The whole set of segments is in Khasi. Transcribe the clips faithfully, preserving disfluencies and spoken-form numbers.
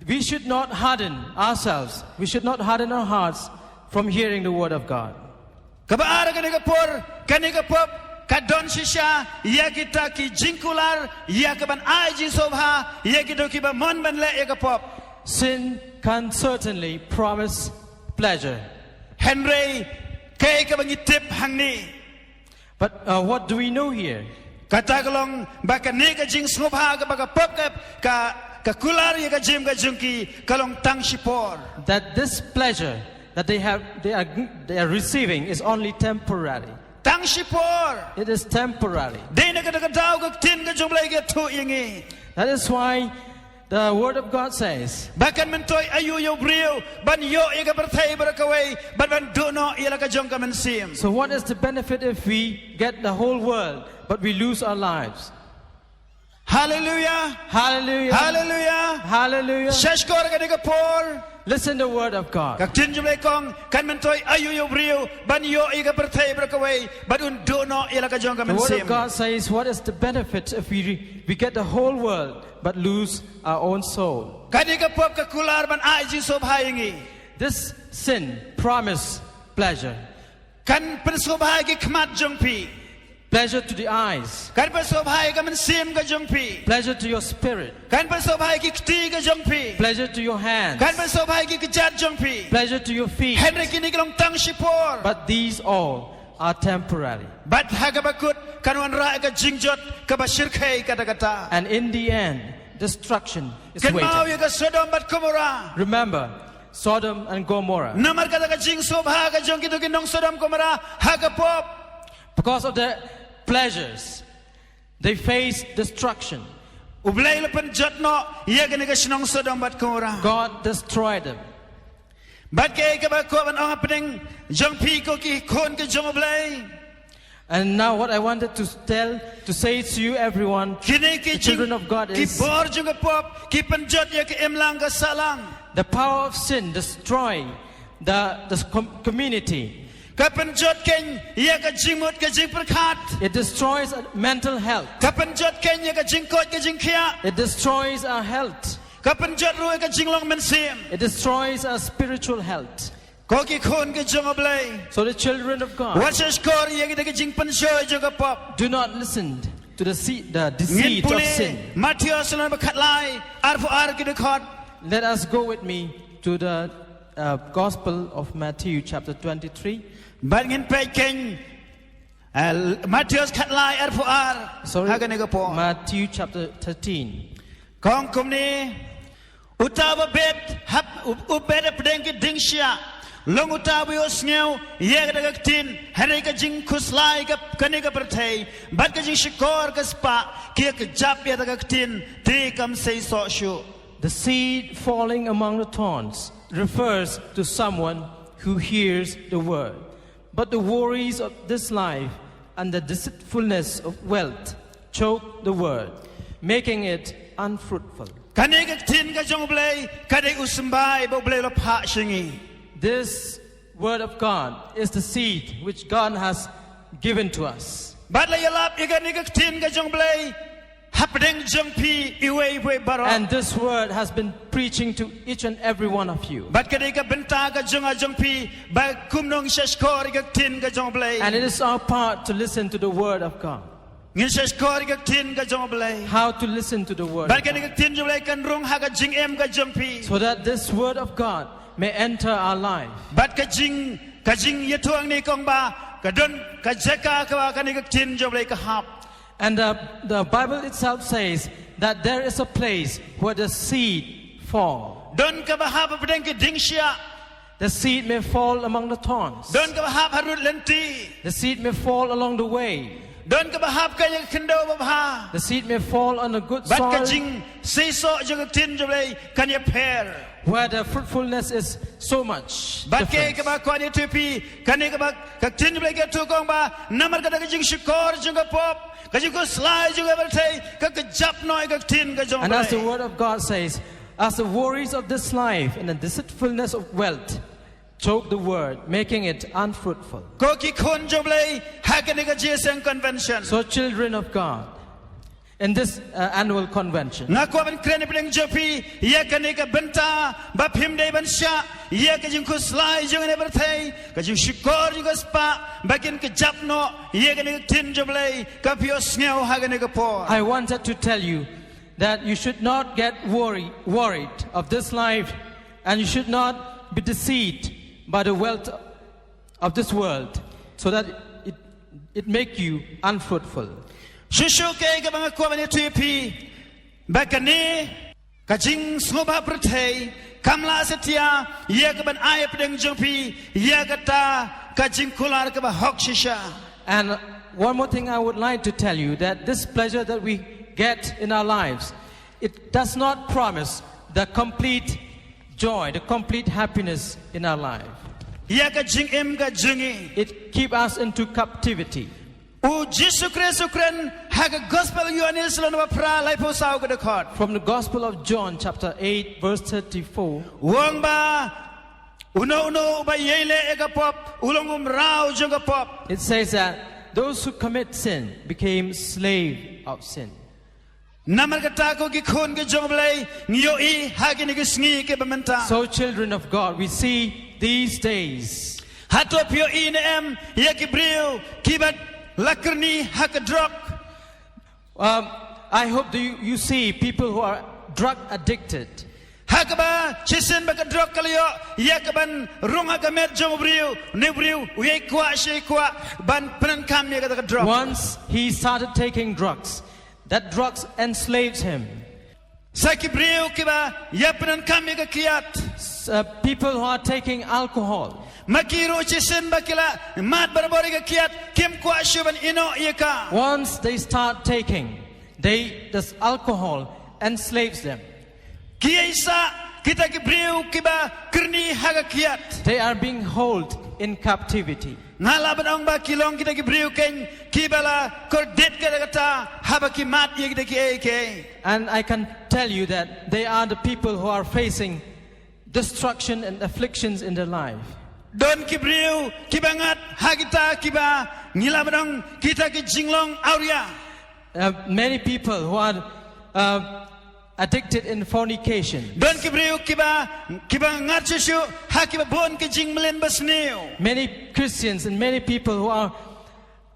We should not harden ourselves. We should not harden our hearts from hearing the word of God. Kaba ar, kane ka por, kane ka pop ka don shisha ïa kita ki jingkular ïa ka ban ai jingsngewbha ïa kito kiba mon ban leh ïa ka pop. Sin can certainly promise pleasure. Hynrei kaei kaba ngi tip hangne? But uh, what do we know here? Kata ka long ba kane ka jingsngewbha kaba ka pop ka, ka, ka kular ïa ka jingim ka jong ki ka long tang shipor. That this pleasure that they have, they are, they are receiving is only temporary. Tang shipor. It is temporary. Dei na kata ka daw ka ktien ka jong U Blei ka ïathuh ïa ngi. That is why the word of God says, ba kan myntoi aïu ïa u briew ban ïoh ïa ka pyrthei baroh kawei bad ban duh noh ïa la ka jong ka mynsiem? So what is the benefit if we get the whole world but we lose our lives? Hallelujah. Hallelujah. Hallelujah. Hallelujah. Shahshkor kane ka por. Listen the word of God. Ka ktien jong U Blei ka ong, kan myntoi aïu ïa u briew ban ïoh ïa ka pyrthei baroh kawei bad un duh noh ïa la ka jong ka mynsiem. The word of God says, what is the benefit if we, re- we get the whole world but lose our own soul? Kane ka pop ka kular ban ai jingsngewbha ïa ngi. This sin promise pleasure. Kan pynsngewbha ïa ki khmat jong phi. Pleasure to the eyes. Kan pynsngewbha ïa ka mynsiem ka jong phi. Pleasure to your spirit. Kan pynsngewbha ïa ki kti ka jong phi. Pleasure to your hands. Kan pynsngewbha ïa ki kjat jong phi. Pleasure to your feet. Hynrei kine ki long tang shipor. But these all are temporary. Bad ha kaba kut kan wanrah ïa ka jingjot kaba shyrkhei katta katta. And in the end, destruction is waiting. Kynmaw ïa ka Sodom bad Gomorrah. Remember Sodom and Gomorrah. Namar kata ka jingsngewbha ka jong kito ki nong Sodom Gomorrah ha ka pop. Because of their pleasures, they faced destruction. U Blei u la pynjot noh ïa kane ka shnong Sodom bad Gomorrah. God destroyed them. Bad kaei kaba kwah ban ong hapdeng jong phi ko ki khun ki jong U Blei. And now what I wanted to tell, to say to you everyone, kine ki children of God, is ki bor jong ka pop ki pynjot ïa ka imlang ka sahlang. The power of sin destroy the, the com- community. Ka pynjot kein ïa ka jingmut ka jingpyrkhat. It destroys mental health. Ka pynjot kein ïa ka jingkoit ka jingkhiah. It destroys our health. Ka pynjot ruh ïa ka jinglong mynsiem. It destroys our spiritual health. Ko ki khun ki jong U Blei. So the children of God, wat shahshkor ïa kita ki jingpynshoi jong ka pop. Do not listen to the, se- the deceit of sin. Ngin pule Mathaios lynnong ba khatlai, arphew ar ki dkhot. Let us go with me to the uh, Gospel of Matthew chapter twenty-three. Bad ngin peit kein, uh, Mathaios khatlai, arphew ar. Sorry, ha kane ka por. Matthew chapter thirteen. Ka ong kumne, uta uba bet hap, u- u bet hapdeng ki dieng shiah long uta uba ïohsngew ïa kata ka ktien, hynrei ka jingkhuslai ka, kane ka pyrthei bad ka jingshukor ka spah ki ïa kjap ïa kata ka ktien, te kam seisoh shuh. The seed falling among the thorns refers to someone who hears the word, but the worries of this life and the deceitfulness of wealth choke the word, making it unfruitful. Kane ka ktien ka jong U Blei ka dei u symbai ba U Blei u la phah sha ngi. This word of God is the seed which God has given to us. Bad la ïalap ïa kane ka ktien ka jong U Blei hapdeng jong phi iwei iwei baroh. And this word has been preaching to each and every one of you. Bad ka dei ka bynta ka jong nga jong phi ba kumno ngin shahshkor ïa ka ktien ka jong U Blei. And it is our part to listen to the word of God. Ngin shahshkor ïa ka ktien ka jong U Blei. How to listen to the word of God. Bad kane ka ktien jong U Blei kan rung ha ka jingim ka jong phi. So that this word of God may enter our life. Bad ka jing, ka jingïathuh hangne ka ong ba ka don ka jaka kaba kane ka ktien jong U Blei ka hap. And the, the Bible itself says that there is a place where the seed fall. Don kaba hap hapdeng ki dieng shiah. The seed may fall among the thorns. Don kaba hap harud lynti. The seed may fall along the way. Don kaba hap ha ka khyndew babha. The seed may fall on a good soil. Bad ka jingseisoh jong ka ktien jong U Blei kan ïapher. Where the fruitfulness is so much different. Bad kaei kaba kwah ïathuh ïa phi, kane kaba ka ktien jong U Blei ka ïathuh ka ong ba namar kata ka jingshukor jong ka pop, ka jingkhuslai jong ka pyrthei, ka kjap noh ïa ka ktien ka jong U Blei. And as the word of God says, as the worries of this life and the deceitfulness of wealth choke the word, making it unfruitful. Ko ki khun jong U Blei ha kane ka jingïaseng convention. So children of God, in this uh, annual convention. Nga kwah ban kren ïa pdeng jong phi ïa kane ka bynta ba phim dei ban shah ïa ka jingkhuslai jong kane ka pyrthei, ka jingshukor jong ka spah, ba kin kjap noh ïa kane ka ktien jong U Blei kaba phi ïohsngew ha kane ka por. I wanted to tell you that you should not get worry, worried of this life, and you should not be deceived by the wealth of this world, so that it, it make you unfruitful. Shuh shuh kaei kaba nga kwah ban ïathuh ïa phi, ba kane ka jingsngewbha pyrthei kam lah satia ïa ka ban ai pdeng jong phi ïa kata ka jingkular kaba hok shisha. And one more thing I would like to tell you, that this pleasure that we get in our lives, it does not promise the complete joy, the complete happiness in our life. Ïa ka jingim ka jong ngi. It keep us into captivity. U Jisu Khrist u kren ha ka Gospel Ïoannis lynnong ba phra, laiphew saw ka dkhot. From the Gospel of John chapter eight verse thirty-four. U ong ba uno uno uba ïaleh ïa ka pop u long u mraw jong ka pop. It says that those who commit sin became slave of sin. Namar kata ko ki khun ki jong U Blei, ngi ïohi ha kine ki sngi kiba mynta. So children of God, we see these days. Hato phi ïohi ne em ïa ki briew kiba la kyrni ha ka drok? Um, I hope that you, you see people who are drug addicted. Ha kaba shisien ba ka drok ka la ïoh ïa ka ban rung ha ka met jong u briew, une u briew u ïai kwah shi kwah ban pyndonkam ïa kata ka drok. Once he started taking drugs, that drugs enslaves him. Sa ki briew kiba ïa pyndonkam ïa ka kiad. S-, uh, people who are taking alcohol. Ma ki ruh shisien ba ki la mad barabor ïa ka kiad, kim kwah shuh ban ïehnoh ïa ka. Once they start taking, they, this alcohol enslaves them. Ki ïa sah kita ki briew kiba kyrni ha ka kiad. They are being held in captivity. Nga lah ban ong ba ki long kita ki briew keiñ kiba la kordit katta katta haba ki mad ïa kita kiei kiei. And I can tell you that they are the people who are facing destruction and afflictions in their life. Don ki briew kiba ngat ha kita kiba ngi lah ban ong kita ki jinglong awria. Uh, many people who are uh, addicted in fornication. Don ki briew kiba, kiba ngat shuh shuh ha kiba bun ki jingmlien basniew. Many Christians and many people who are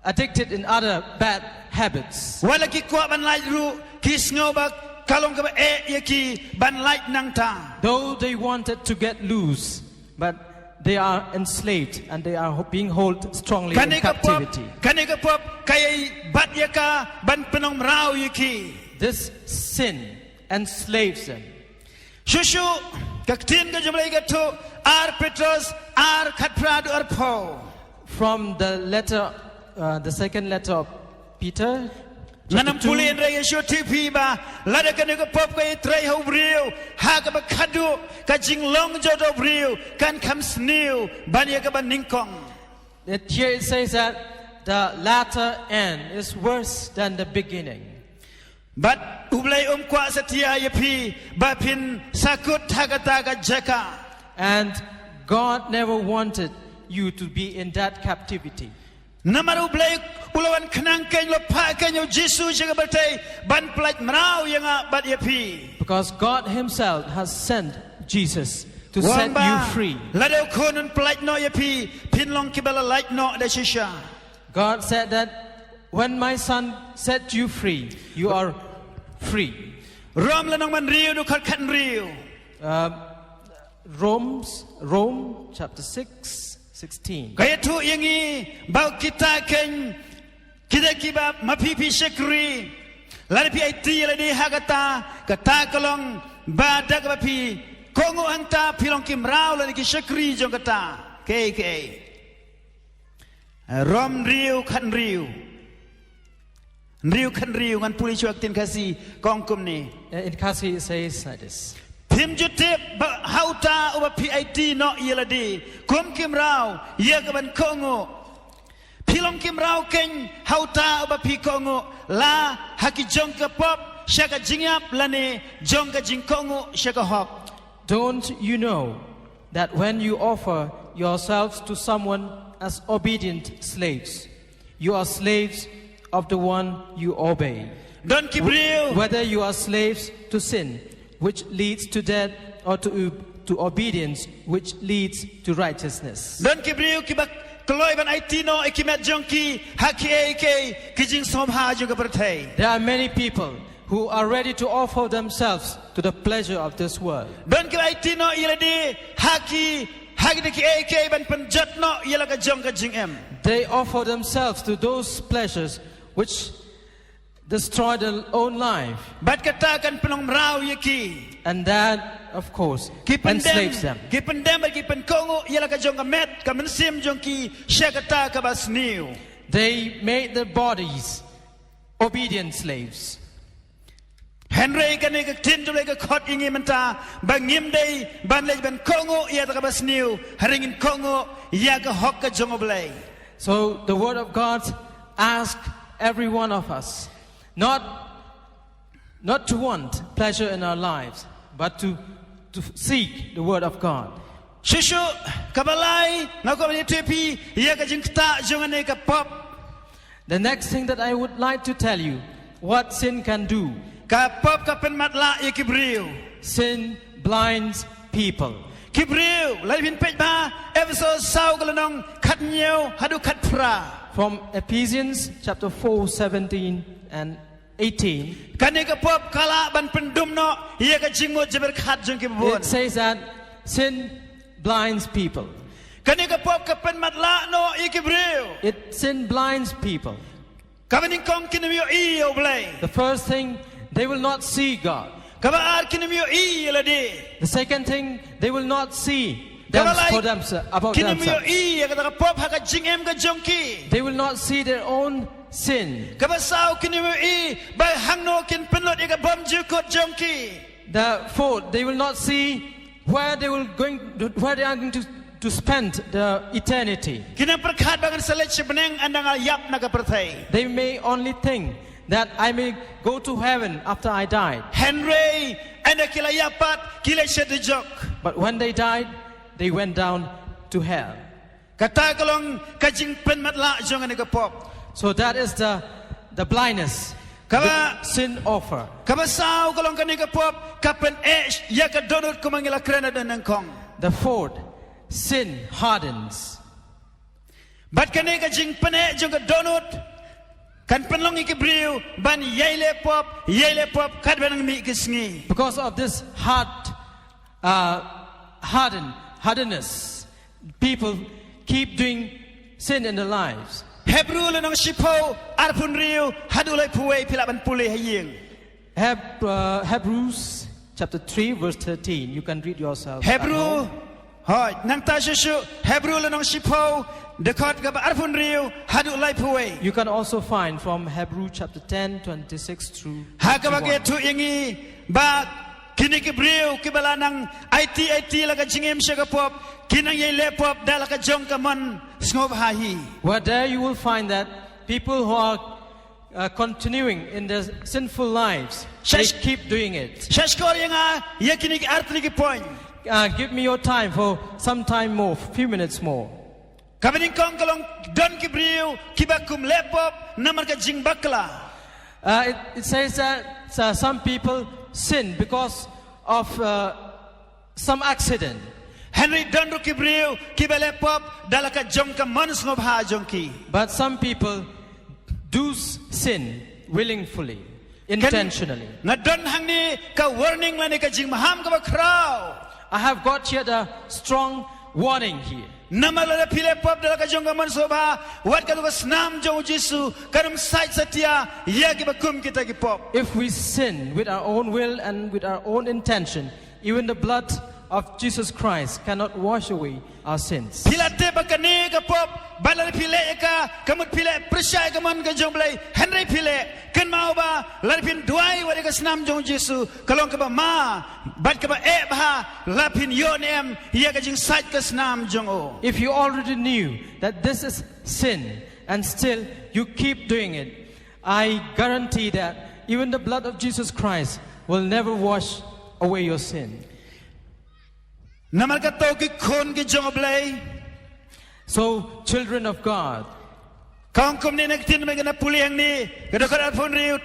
addicted in other bad habits. Wat la ki kwah ban lait ruh, ki sngew ba ka long kaba eh ïa ki ban lait nangta. Though they wanted to get loose, but they are enslaved and they are ho-, being held strongly in captivity. Kane ka pop, kane ka pop ka ïai bat ïa ka ban pynlong mraw ïa ki. This sin enslaves them. Shuh shuh, ka ktien ka jong U Blei ka thoh, Ar Petros ar khatphra, dkhot arphew. From the letter, uh, the second letter of Peter, chapter two. Ngan ym pule hynrei nga shu tip hi ba lada kane ka pop ka ïatrei ha u briew ha kaba khadduh, ka jinglong jong uta u briew kan kham sniew ban ïa kaba nyngkong. That here it says that the latter end is worse than the beginning. Bad U Blei um kwah satia ïa phi ba phin sa kut ha kata ka jaka. And God never wanted you to be in that captivity. Namar U Blei u la wan khnang keiñ, u la phah keiñ ïa u Jisu sha ka pyrthei ban pyllait mraw ïa nga bad ïa phi. Because God himself has sent Jesus to set you free. U ong ba lada u Khun un pyllait noh ïa phi, phin long kiba la lait noh da shisha. God said that when my son set you free, you are free. Rom lynnong ba hynriew, dkhot khathynriew. Uh, Romans, Rome chapter six, sixteen. Ka ïathuh ïa ngi ba kita keiñ, kita kiba, ma phi phi shakri, lada phi aiti ïa lade ha kata, kata ka long ba da kaba phi kohnguh hangta phi long ki mraw lane ki shakri jong kata. Kaei kaei. Rom hynriew khathynriew. Hynriew khathynriew, ngan pule shuwa ka ktien Khasi, ka ong kumne. Uh, in Khasi it says like this. Phim ju tip ba ha uta uba phi aiti noh ïa lade kum ki mraw ïa ka ban kohnguh. Phi long ki mraw keiñ ha uta uba phi kohnguh, la ha ki jong ka pop sha ka jingïap lane jong ka jingkohnguh sha ka hok. Don't you know that when you offer yourselves to someone as obedient slaves, you are slaves of the one you obey, Don ki briew. Whether you are slaves to sin, which leads to death, or to, to obedience, which leads to righteousness. Don ki briew kiba kloi ban aiti noh ïa ki met jong ki ha kiei kiei ki jingsngewbha jong ka pyrthei. There are many people who are ready to offer themselves to the pleasure of this world. Don kiba aiti noh ïa lade ha ki, ha ki da kiei kiei ban pynjot noh ïa la ka jong ka jingim. They offer themselves to those pleasures which destroy their own life. Bad kata kan pynlong mraw ïa ki. And that, of course, enslaves them. Ki pyndem bad ki pynkohnguh ïa la ka jong ka met, ka mynsiem jong ki sha kata kaba sniew. They made their bodies obedient slaves. Hynrei kane ka ktien jong U Blei ka khot ïa ngi mynta ba ngim dei ban leit ban kohnguh ïa kata kaba sniew, hynrei ngin kohnguh ïa ka hok ka jong U Blei. So the word of God asks every one of us not, not to want pleasure in our lives, but to, to seek the word of God. Shuh shuh, kaba lai, nga kwah ban ïathuh ïa phi ïa ka jingktah jong kane ka pop. The next thing that I would like to tell you, what sin can do. Ka pop ka pynmatlah ïa ki briew. Sin blinds people. Ki briew, lada phin peit bha Ephesos saw ka lynnong khathynñiew haduh khatphra. From Ephesians chapter four, seventeen and eighteen. Kane ka pop ka lah ban pyndum noh ïa ka jingmut jingpyrkhat jong kiba bun. It says that sin blinds people. Kane ka pop ka pynmatlah noh ïa ki briew. It, sin blinds people. Kaba nyngkong kin ym ïohi ïa U Blei. The first thing, they will not see God. Kaba ar kin ym ïohi ïa lade. The second thing, they will not see them for themselves, about themselves. Kaba lai, kin ym ïohi ïa kata ka pop ha ka jingim ka jong ki. They will not see their own sin. Kaba saw kin ym ïohi ba hangno kin pynlut ïa ka bymjukut jong ki. The fourth, they will not see where they will going, where they are going to, to spend the eternity. Kin ym pyrkhat ba ngan sa leit sha bneng ynda nga ïap na ka pyrthei. They may only think that I may go to heaven after I die. Hynrei ynda ki la ïap pat ki leit sha dujok. But when they died, they went down to hell. Kata ka long ka jingpynmatlah jong kane ka pop. So that is the, the blindness, kaba, the sin offer. Kaba saw ka long kane ka pop ka pyneh ïa ka dohnud kumba ngi la kren ha ka nyngkong. The fourth, sin hardens. Bad kane ka jingpyneh jong ka dohnud kan pynlong ïa ki briew ban ïai leh pop, ïai leh pop katba nang mih ki sngi. Because of this hard, uh, harden, hardness, people keep doing sin in their lives. Hebru lynnong shiphew arphew hynriew haduh laiphew wei phi lah ban pule ha ïing. Heb-, uh, Hebrews chapter three, verse thirteen. You can read yourself at home. Hebru, hooid, nangta shuh shuh, Hebru lynnong shiphew, dkhot kaba arphew hynriew haduh laiphew wei. You can also find from Hebrew chapter ten, twenty-six through fifty-one. Ha kaba ka ïathuh ïa ngi ba kine ki briew kiba la nang aiti aiti la ka jingim sha ka pop, ki nang ïai leh pop da la ka jong ka mon sngewbha hi. Where there you will find that people who are uh, continuing in their sinful lives, they keep doing it. Sha, sha, shah shkor ïa nga ïa kine ki artylli ki point. Uh, give me your time for some time more, few minutes more. Kaba nyngkong ka long don ki briew kiba kum leh pop namar ka jingbakla. Uh, it, it says that, uh, some people sin because of, uh, some accident. Hynrei don ruh ki briew kiba leh pop da la ka jong ka mon sngewbha jong ki. But some people do s-, sin willingly, intentionally. Nga don hangne ka warning lane ka jingmaham kaba khraw. I have got here the strong warning here. Namar lada phi leh pop da la ka jong ka mon sngewbha, wat katto ka snam jong u Jisu kan ym sait satia ïa kiba kum kita ki pop. If we sin with our own will and with our own intention, even the blood of Jesus Christ cannot wash away our sins. Phi la tip ba kane ka pop, bad lada phi leh ïa ka, ka mut phi leh pyrshah ïa ka mon ka jong U Blei, hynrei phi leh, kynmaw ba lada phin duwai wat ïa ka snam jong u Jisu, ka long kaba ma bad kaba eh bha, la phin ïoh ne em ïa ka jingsait ka snam jong u. If you already knew that this is sin and still you keep doing it, I guarantee that even the blood of Jesus Christ will never wash away your sin. Namar kata ko ki khun ki jong U Blei. So, children of God. Ka ong kumne na ka ktien ba ngi la pule hangne, ka dkhot arphew hynriew,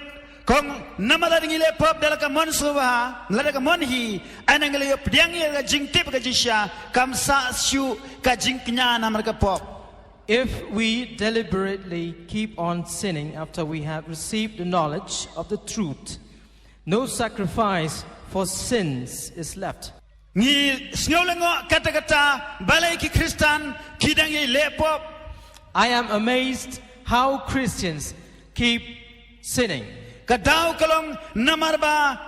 Kong namar lada ngi leh pop da la ka mon sngewbha, lada ka mon hi, ai nang ngi la ïoh pdiang ïa ka jingtip ka jingshisha, kam sah shuh ka jingkñia namar ka pop. If we deliberately keep on sinning after we have received the knowledge of the truth, no sacrifice for sins is left. Ngi sngew lyngngoh katta katta balei ki Khristan ki dang ïaleh pop. I am amazed how Christians keep sinning. Ka daw ka long namar ba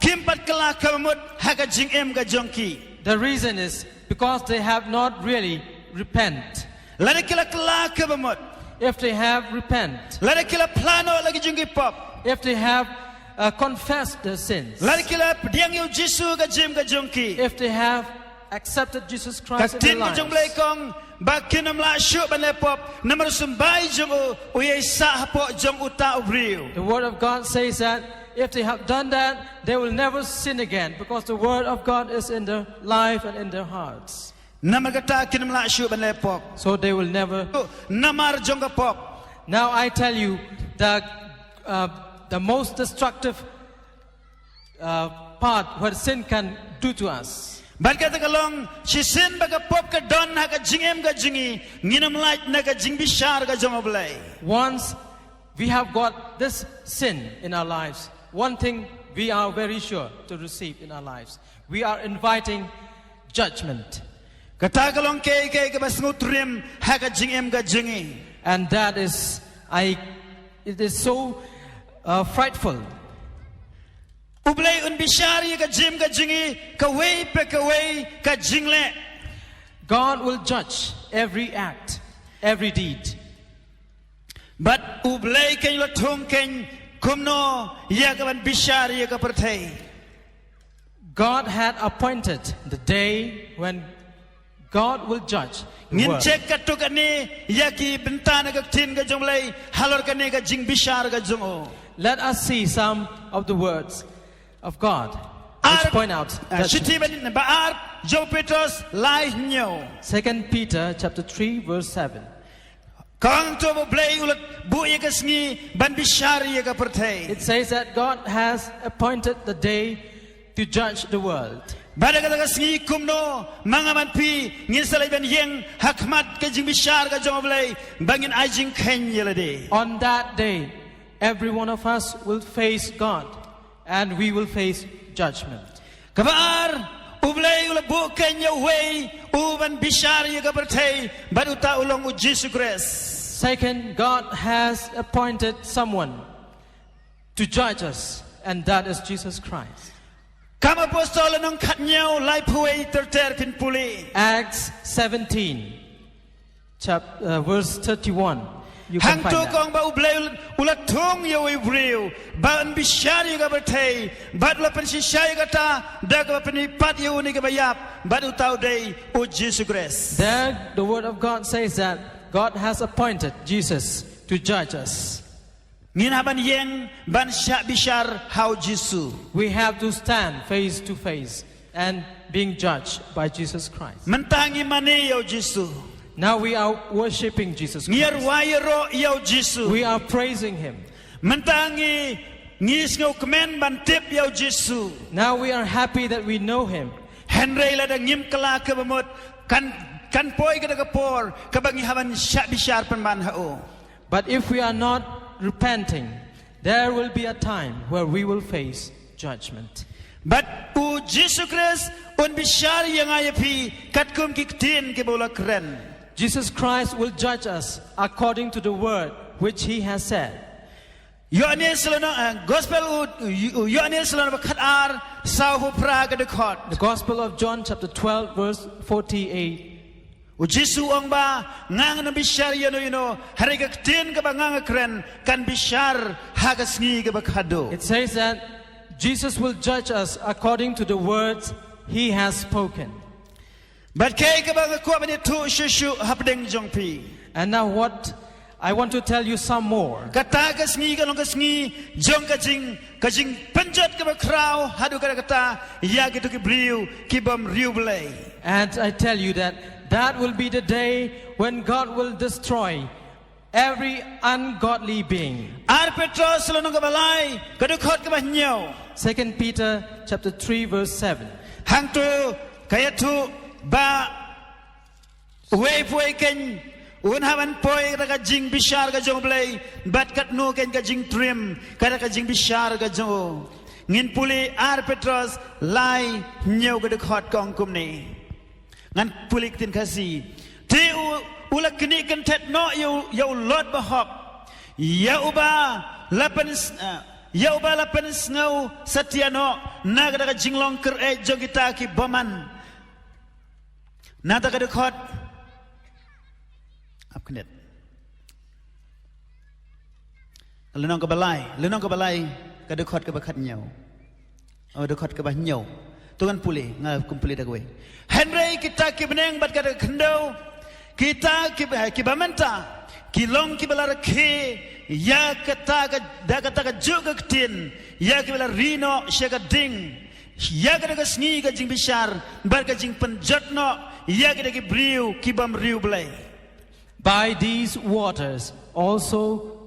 kim pat kylla kaba mut ha ka jingim ka jong ki. The reason is because they have not really repent. Lada ki la kylla kaba mut. If they have repent. Lada ki la phla noh la ki jong ki pop. If they have uh, confessed their sins. Lada ki la pdiang ïa u Jisu ka jingim ka jong ki. If they have accepted Jesus Christ in their lives. Ka ktien ka jong U Blei ka ong ba kin ym lah shuh ban leh pop namar u symbai jong u u ïai sah hapoh jong uta u briew. The word of God says that if they have done that, they will never sin again because the word of God is in their life and in their hearts. Namar kata kin ym lah shuh ban leh pop. So they will never. Namar jong ka pop. Now I tell you the uh, the most destructive uh, part what sin can do to us. Bad kata ka long shisien ba ka pop ka don ha ka jingim ka jong ngi, ngin ym lait na ka jingbishar ka jong U Blei. Once we have got this sin in our lives, one thing we are very sure to receive in our lives. We are inviting judgment. Kata ka long kaei kaei kaba sngewtriem ha ka jingim ka jong ngi. And that is, I, it is so uh, frightful. U Blei un bishar ïa ka jingim ka jong ngi kawei pa kawei ka jingleh. God will judge every act, every deed. Bad U Blei kan ïa la thung kan kumno ïa ka ban bishar ïa ka pyrthei. God had appointed the day when God will judge the world. Ngin check katto katne ïa ki bynta na ka ktien ka jong U Blei halor kane ka jingbishar ka jong u. Let us see some of the words of God which point out that shithi ba ar jong Petros lai hynñiew. Second Peter chapter three verse seven. Ka ong to ba U Blei u la buh ïa ka sngi ban bishar ïa ka pyrthei. It says that God has appointed the day to judge the world. Bad ha kata ka sngi kumno ma nga bad phi ngin sa leit ban ïeng ha khmat ka jingbishar ka jong U Blei ba ngin ai jingkheiñ ïa lade. On that day, every one of us will face God and we will face judgment. Kaba ar, U Blei u la buh keiñ ïa uwei u ban bishar ïa ka pyrthei bad uta u long u Jisu Khrist. Second, God has appointed someone to judge us, and that is Jesus Christ. Kam Apostol lynnong khathynñiew laiphew wei ter ter phin pule. Acts seventeen. Chap, uh, verse thirty-one. You can find that. Hangto ka ong ba U Blei u la thung ïa uwei u briew ba un bishar ïa ka pyrthei bad u la pynshisha ïa kata da kaba pynmihpat ïa une kaba ïap bad uta u dei u Jisu Khrist. There the word of God says that God has appointed Jesus to judge us. Ngin hap ban ïeng ban shah bishar ha u Jisu. We have to stand face to face and being judged by Jesus Christ. Mynta ngi mane ïa u Jisu. Now we are worshipping Jesus Christ. Ngi ïa rwai ïa roh ïa u Jisu. We are praising him. Mynta ngi ngi sngewkmen ban tip ïa u Jisu. Now we are happy that we know him. Hynrei lada ngim kylla kaba mut kan kan poi kata ka por kaba ngi hap ban shah bishar pynban ha u. But if we are not repenting, there will be a time where we will face judgment. Bad u Jisu Khrist un bishar ïa nga ïa phi katkum ki ktien kiba u la kren. Jesus Christ will judge us according to the word which he has said. Ïoannis lynnong, eh, Gospel u, u, u Ïoannis lynnong ba khatar, saw phew phra ka dkhot. The Gospel of John chapter twelve verse forty-eight. U Jisu u ong ba nga ngan bishar ïano ïano, hynrei ka ktien kaba nga nga kren kan bishar ha ka sngi kaba khadduh. It says that Jesus will judge us according to the words he has spoken. Bad kaei kaba nga kwah ban ïathuh shuh shuh hapdeng jong phi. And now what I want to tell you some more. Kata ka sngi ka long ka sngi jong ka jing, ka jingpynjot kaba khraw haduh katta katta ïa kito ki briew ki bym riewblei. And I tell you that that will be the day when God will destroy every ungodly being. Ar Petros lynnong kaba lai, ka dkhot kaba hynñiew. Second Peter chapter three verse seven. Hangto ka ïathuh ba uwei pa uwei keiñ un hap ban poi da ka jingbishar ka jong U Blei, bad katno keiñ ka jingtriem, ka da ka jingbishar ka jong u. Ngin pule Ar Petros lai hynñiew ka dkhot ka ong kumne. Ngan pule ktien Khasi. Te u, u la knieh kynthet noh ïa u, ïa u Lot bahok. Ïa uba la pyn, eh, ïa uba la pynsngew satia noh na ka da ka jinglong kyreit jong kita ki bymman. Na ta ka dkhot. Ap knieh. Lynnong kaba lai, lynnong kaba lai, ka dkhot kaba khathynñiew. Oh, dkhot kaba hynñiew. To ngan pule, nga kum pule da kawei. Hynrei kita ki bneng bad kata ka khyndew, kita ki, eh, kiba mynta ki long kiba la rakhe ïa kata ka, da kata kajuh ka ktien, ïa kiba la ri noh sha ka ding, ïa kata ka sngi ka jingbishar bad ka jingpynjot noh ïa kita ki briew ki bym riewblei. By these waters also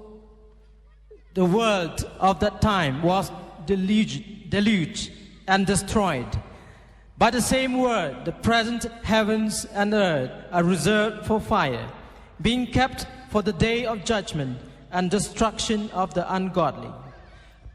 the world of that time was deluged, deluged and destroyed. By the same word, the present heavens and earth are reserved for fire, being kept for the day of judgment and destruction of the ungodly.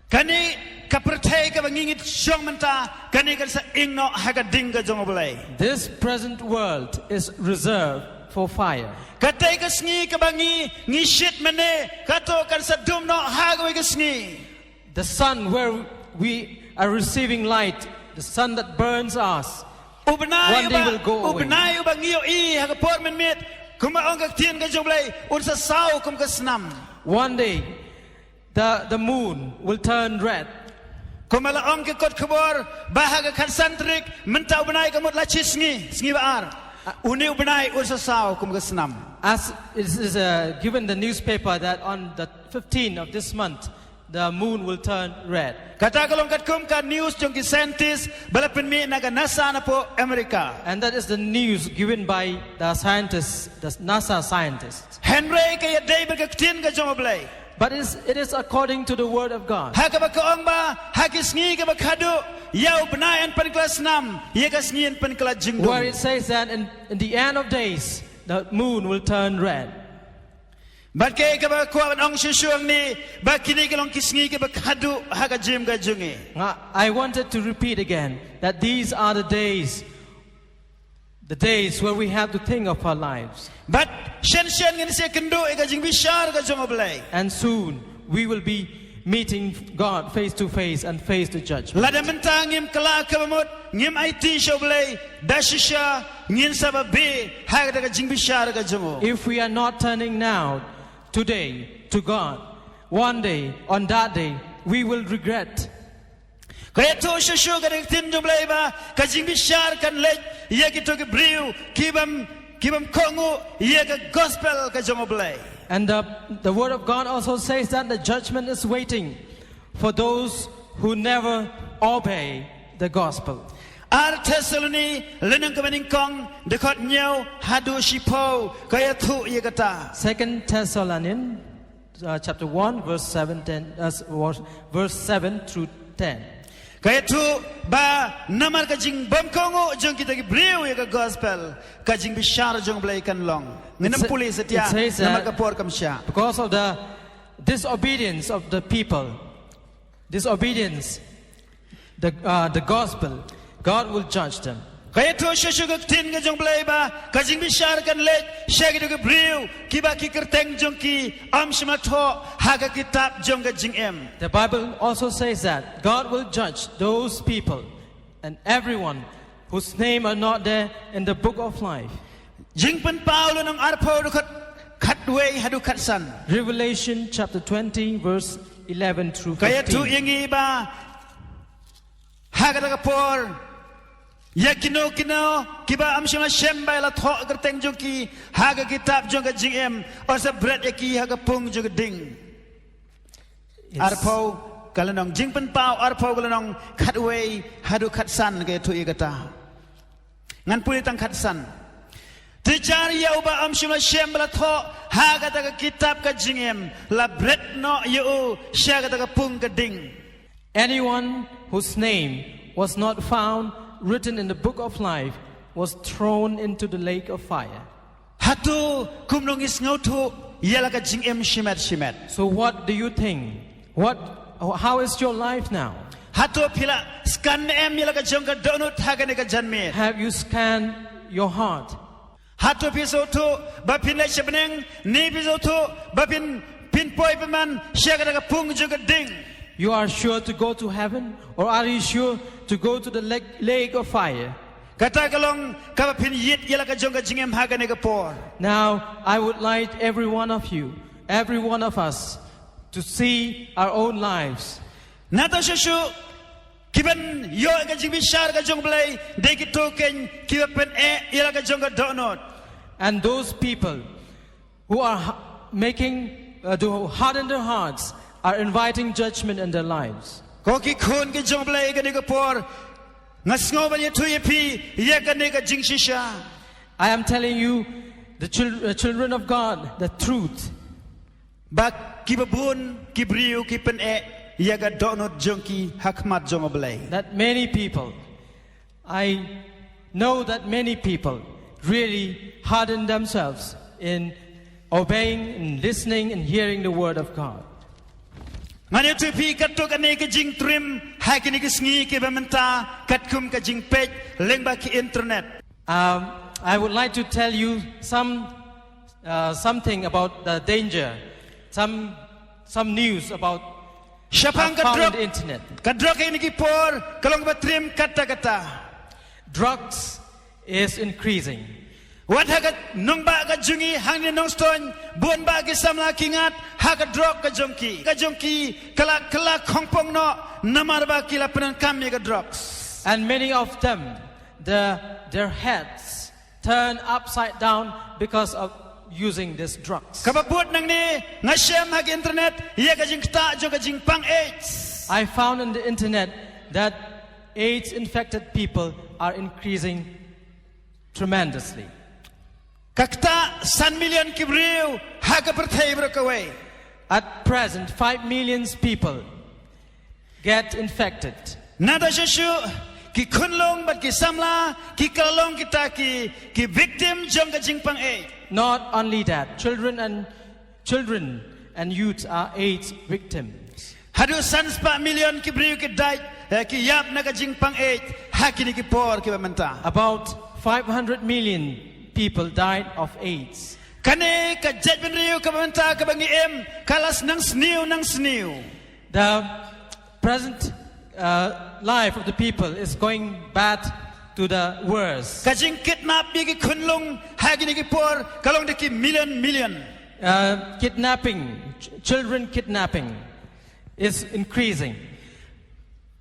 Kane ka pyrthei kaba ngi ngeit shong mynta, kane kan sa ing noh ha ka ding ka jong U Blei. This present world is reserved for fire. Kata ka sngi kaba ngi, ngi shit mynne, kato kan sa dum noh ha kawei ka sngi. The sun where we are receiving light, the sun that burns us, u bnai one day uba, will go away. U bnai uba ngi ïohi ha ka por mynmiet, kumba ong ka ktien ka jong U Blei, un sa saw kum ka snam. One day, the, the moon will turn red. Kumba la ong ki kot khubor ba ha ka khatsan tarik, mynta u bnai ka mut la shi sngi, sngi ba ar. Une u bnai un sa saw kum ka snam. As it is, uh, given the newspaper that on the fifteenth of this month, the moon will turn red. Kata ka long katkum ka news jong ki scientist ba la pynmih na ka NASA napoh America. And that is the news given by the scientists, the NASA scientists. Hynrei ka ïadei bad ka ktien ka jong U Blei. But it is, it is according to the word of God. Ha kaba ka ong ba, ha ki sngi kiba khadduh, ïa u bnai yn pynkylla snam, ïa ka sngi yn pynkylla jingdum. Where it says that in, in the end of days, the moon will turn red. Bad kaei kaba kwah ban ong shuh shuh hangne, ba kine ki long ki sngi kiba khadduh ha ka jingim ka jong ngi. Nga, I wanted to repeat again that these are the days, the days where we have to think of our lives. Bad shen shen ngin sa ïakynduh ïa ka jingbishar ka jong U Blei. And soon we will be meeting God face to face and face the judgment. Lada mynta ngim kylla kaba mut, ngim aiti sha U Blei da shisha, ngin sa ba beh ha kata ka jingbishar ka jong u. If we are not turning now, today, to God, one day, on that day, we will regret. Ka ïathuh shuh shuh ka ktien jong U Blei ba ka jingbishar kan leit ïa kito ki briew ki bym, ki bym kohnguh ïa ka gospel ka jong U Blei. And the, the word of God also says that the judgment is waiting for those who never obey the gospel. Ar Thessaloni lynnong kaba nyngkong, dkhot hynñiew haduh shiphew ka ïathuh ïa kata. Second Thessalonians, uh, chapter one, verse seven, ten, uh, s-, verse, verse seven through ten. Ka ïathuh ba namar ka jingbymkohnguh jong kita ki briew ïa ka gospel, ka jingbishar jong U Blei kan long. Ngin ym pule satia, it says that namar ka por kam shah. Because of the disobedience of the people, disobedience, the, uh, the gospel, God will judge them. Ka ïathuh shuh shuh ka ktien ka jong U Blei ba ka jingbishar kan leit sha kito ki briew kiba ki kyrteng jong ki ym shym la thoh ha ka kitab jong ka jingim. The Bible also says that God will judge those people and everyone whose name are not there in the book of life. Jingpynpaw lynnong arphew, dkhot khatwei haduh khatsan. Revelation chapter twenty, verse eleven through fifteen. Ka ïathuh ïa ngi ba ha kata ka por, ïa kino kino kiba ym shym la shem ba la thoh kyrteng jong ki ha ka kitab jong ka jingim, un sa bret ïa ki ha ka pung jong ka ding. Yes. Arphew ka lynnong, Jingpynpaw arphew ka lynnong khatwei haduh khatsan ka ïathuh ïa kata. Ngan pule tang khatsan. Te jar ïa uba ym shym la shem ba la thoh ha kata ka kitab ka jingim, la bret noh ïa u sha kata ka pung ka ding. Anyone whose name was not found written in the book of life was thrown into the lake of fire. Hato kumno ngi sngewthuh ïa la ka jingim shimet shimet? So what do you think? What, how is your life now? Hato phi la scan ne em ïa la ka jong ka dohnud ha kane ka janmiet? Have you scanned your heart? Hato phi sngewthuh ba phin leit sha bneng, ne phi sngewthuh ba phin, phin poi pynban sha kata ka pung jong ka ding? You are sure to go to heaven, or are you sure to go to the lake, lake of fire? Kata ka long kaba phin ïit ïa la ka jong ka jingim ha kane ka por. Now, I would like every one of you, every one of us, to see our own lives. Nangta shuh shuh, kiban ïoh ka jingbishar ka jong U Blei, dei kito kein kiba pyneh ïa la ka jong ka dohnud. And those people who are ha-, making, uh, to harden their hearts are inviting judgment in their lives. Ko ki khun ki jong U Blei, kane ka por nga sngew ban ïathuh ïa phi ïa kane ka jingshisha. I am telling you, the chil-, uh, children of God, the truth. Ba kiba bun ki briew ki pyneh ïa ka dohnud jong ki ha khmat jong U Blei. That many people, I know that many people really harden themselves in obeying and listening and hearing the word of God. Ngan ïathuh ïa phi katto katne ka jingtriem ha kine ki sngi kiba mynta, katkum ka jingpeit lyngba ki internet. Um, I would like to tell you some, uh, something about the danger, some, some news about Shaphang ka drug, ka drug ha kine ki por ka long kaba triem katta katta. Drugs is increasing. Wat ha ka nongbah ka jong ngi hangne Nongstoiñ, bun bah ki samla ki ngat ha ka drug ka jong ki. Ka jong ki ka la, ka la khongpong noh namar ba ki la pyndonkam ïa ka drugs. And many of them, the, their heads turn upside down because of using these drugs. Kaba bud nangne nga shem ha ka internet ïa ka jingktah jong ka jingpang AIDS. I found in the internet that AIDS infected people are increasing tremendously. Ka ktah san million ki briew ha ka pyrthei baroh kawei. At present, five million people get infected. Nangta shuh shuh ki khunlung bad ki samla ki ka la long kita ki, ki victim jong ka jingpang AIDS. Not only that, children and, children and youth are AIDS victims. Haduh san spah million ki briew ki dait, eh, ki ïap na ka jingpang AIDS ha kine ki por kiba mynta. About five hundred million people died of AIDS. Kane ka jaitbynriew kaba mynta kaba ngi im ka la nang sniew nang sniew. The present, uh, life of the people is going bad to the worst. Ka jingkidnap ïa ki khunlung ha kine ki por ka long da ki million million. Uh, kidnapping, ch-, children kidnapping is increasing.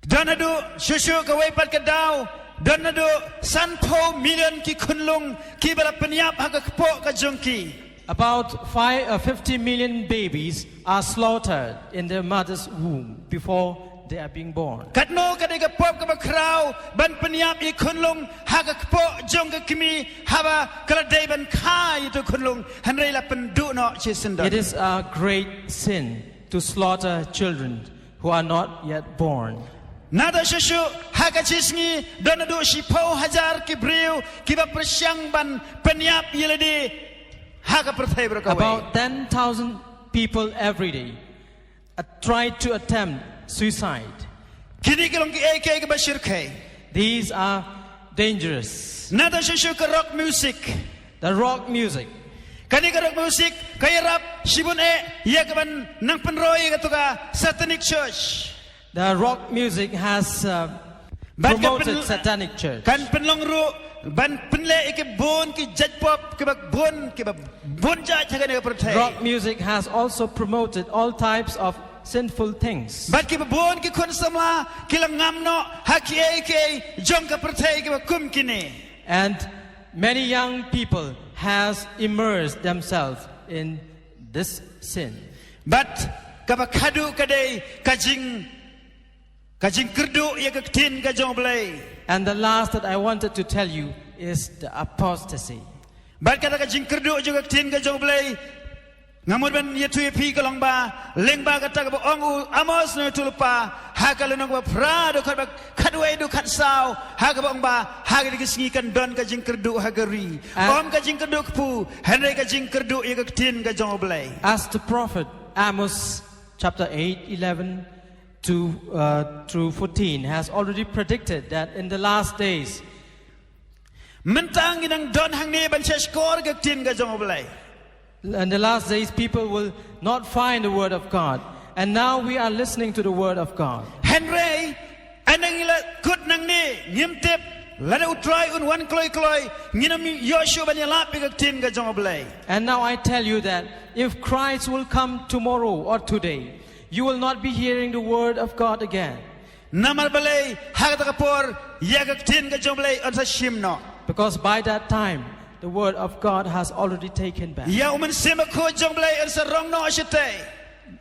Don haduh shuh shuh kawei pat ka daw, don haduh sanphew million ki khunlung kiba la pynïap ha ka kpoh ka jong ki. About five, uh, fifty million babies are slaughtered in their mother's womb before they are being born. Katno ka dei ka pop kaba khraw ban pynïap ïa ki khunlung ha ka kpoh jong ka kmie haba ka la dei ban kha ïa uto u khunlung, hynrei la pynduh noh shisyndon. It is a great sin to slaughter children who are not yet born. Nangta shuh shuh ha ka shi sngi don haduh shiphew hajar ki briew kiba pyrshang ban pynïap ïa lade ha ka pyrthei baroh kawei. About ten thousand people every day, uh, try to attempt suicide. Kine ki long kiei kiei kiba shyrkhei. These are dangerous. Nangta shuh shuh ka rock music. The rock music. Kane ka rock music ka ïarap shibun eh ïa kaban nang pynroi ïa kato ka satanic church. The rock music has, uh, promoted satanic church. Bad kan pyn-, kan pynlong ruh ban pynleh ïa ki bun ki jait pop kiba bun, kiba bun jait ha kane ka pyrthei. Rock music has also promoted all types of sinful things. Bad kiba bun ki khun samla ki la ngam noh ha kiei kiei jong ka pyrthei kiba kum kine. And many young people has immersed themselves in this sin. Bad kaba khadduh ka dei ka jing, ka jingkyrduh ïa ka ktien ka jong U Blei. And the last that I wanted to tell you is the apostasy. Bad kata ka jingkyrduh jong ka ktien ka jong U Blei, nga mut ban ïathuh ïa phi ka long ba, lyngba kata kaba ong u Amos nongïathuhlypa, ha ka lynnong ba phra dkhot ba khatwei haduh khatsaw, ha kaba ong ba, ha kane ka sngi kan don ka jingkyrduh ha ka ri. Ah. Ym ka jingkyrduh kpu, hynrei ka jingkyrduh ïa ka ktien ka jong U Blei. As the prophet Amos chapter eight, eleven to, uh, through fourteen has already predicted that in the last days, mynta ngi dang don hangne ban shahshkor ka ktien ka jong U Blei. In the last days, people will not find the word of God. And now we are listening to the word of God. Hynrei, ynda ngi la kut nangne, ngim tip, lada U Trai un wan kloi kloi, ngin ym ïoh shuh ban ïalap ïa ka ktien ka jong U Blei. And now I tell you that if Christ will come tomorrow or today, you will not be hearing the word of God again. Namar balei, ha kata ka por, ïa ka ktien ka jong U Blei yn sa shim noh. Because by that time, the word of God has already taken back. Ïa U Mynsiem Bakhuid jong U Blei yn sa rong noh shatei.